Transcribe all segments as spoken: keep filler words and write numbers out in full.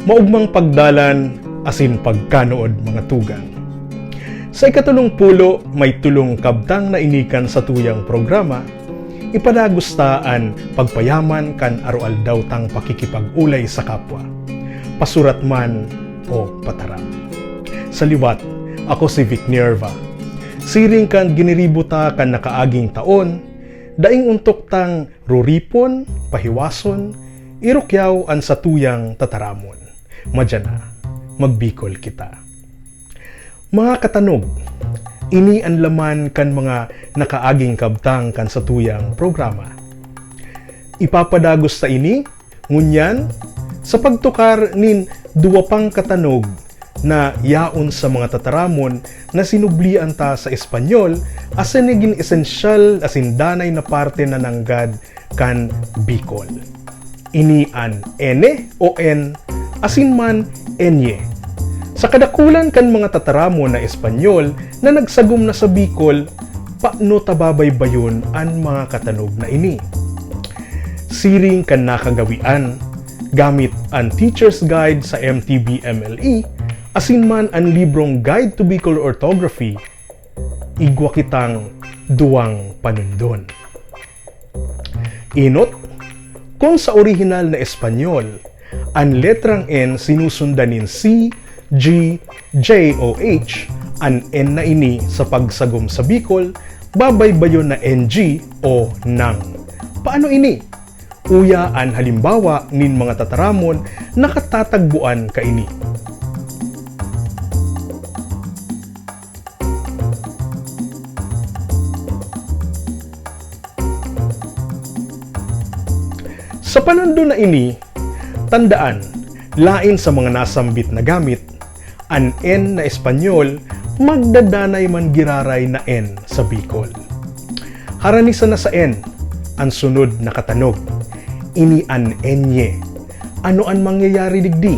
Maogmang pagdalan asin pagkanood, mga tugang. Sa ikatulong pulo, may tulong kabtang na ini kan satuyang programa, ipadagos ta an pagpayaman kan aroaldaw tang pakikipag-olay sa kapwa, pasurat man o pataram. Sa liwat, ako si Vic Nierva. Siring kan giniribo ta kan nakaaging taon, daing ontok tang ruripon, pahiwason, irukyaw an satuyang tataramon. Madya na, magbikol kita. Mga katanog, ini an laman kan mga nakaaging kabtang kan satuyang programa. Ipapadagos ta ini ngunyan sa pagtukar nin duwa pang katanog na yaon sa mga tataramon na sinublian ta sa Espanyol asin nagin esensyal asin danay na parte na nanggad kan Bicol. Ini an ene o en asin man enye. Sa kadakulan kan mga tataramon na Espanyol na nagsagom na sa Bicol, paano ta babaybayon an mga katanog na ini? Siring kan nakagawian, gamit an Teacher's Guide sa M T B M L E asin man an librong Guide to Bicol Orthography, igwa kitang duwang panundon. Enot, kun sa orihinal na Espanyol, an letrang N sinusundan nin C, G, J o H, an N na ini sa pagsagom sa Bicol, babaybayon na N G o nang. Paano ini? Uya an halimbawa nin mga tataramon na katatagboan kaini. Sa panundon na ini, tandaan, lain sa mga nasambit na gamit, an N na Espanyol magdadanay man giraray na N sa Bicol. Harani sana sa N an sunod na katanog. Ini an enye. Ano an mangyayari digdi?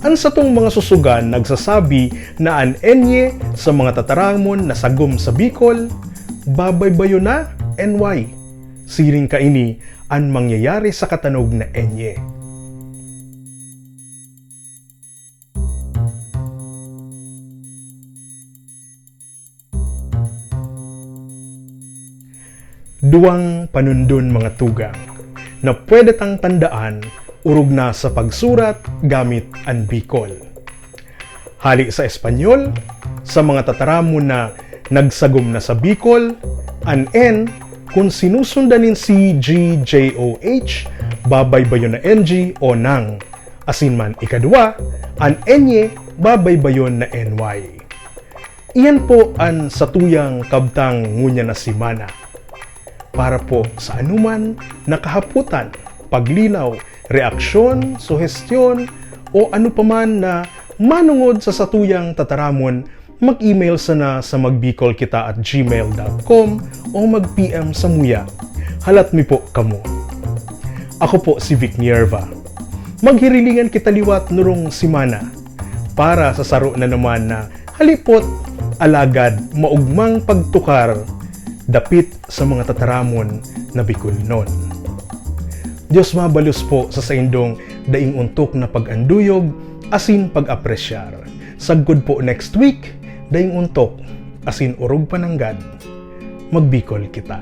An satong mga susugan nagsasabi na an enye sa mga tataramon na sagom sa Bicol, babaybayon na, N Y. Siring kaini an mangyayari sa katanog na enye. Duwang panundon, mga tugang, na pwede tang tandaan orog na sa pagsurat gamit an Bicol. Hali sa Espanyol, sa mga tataramon na nagsagom na sa Bicol, an N, kun sinusundan nin C, G, J o H, babaybayon na N G o nang. Asin man ikaduwa, an enye babaybayon na N Y. Iyan po an satuyang kabtang ngunyan na semana. Para po sa anuman na kahapotan, paglinaw, reaksyon, suhestyon, o ano pa man na manongod sa satuyang tataramon, mag-email sana sa magbicolkita at gmail dot com o mag-P M samuya. Halat mi po kamo. Ako po si Vic Nierva. Maghirilingan kita liwat nurong semana para sa saro na naman na halipot, alagad maogmang pagtukar dapit sa mga tataramon na Bicolnon. Dios mabalos po sa saindong daing ontok na pag-anduyog asin pag-apresyar. Sagkod po next week, daing ontok asin orog pa nanggad, magbikol kita.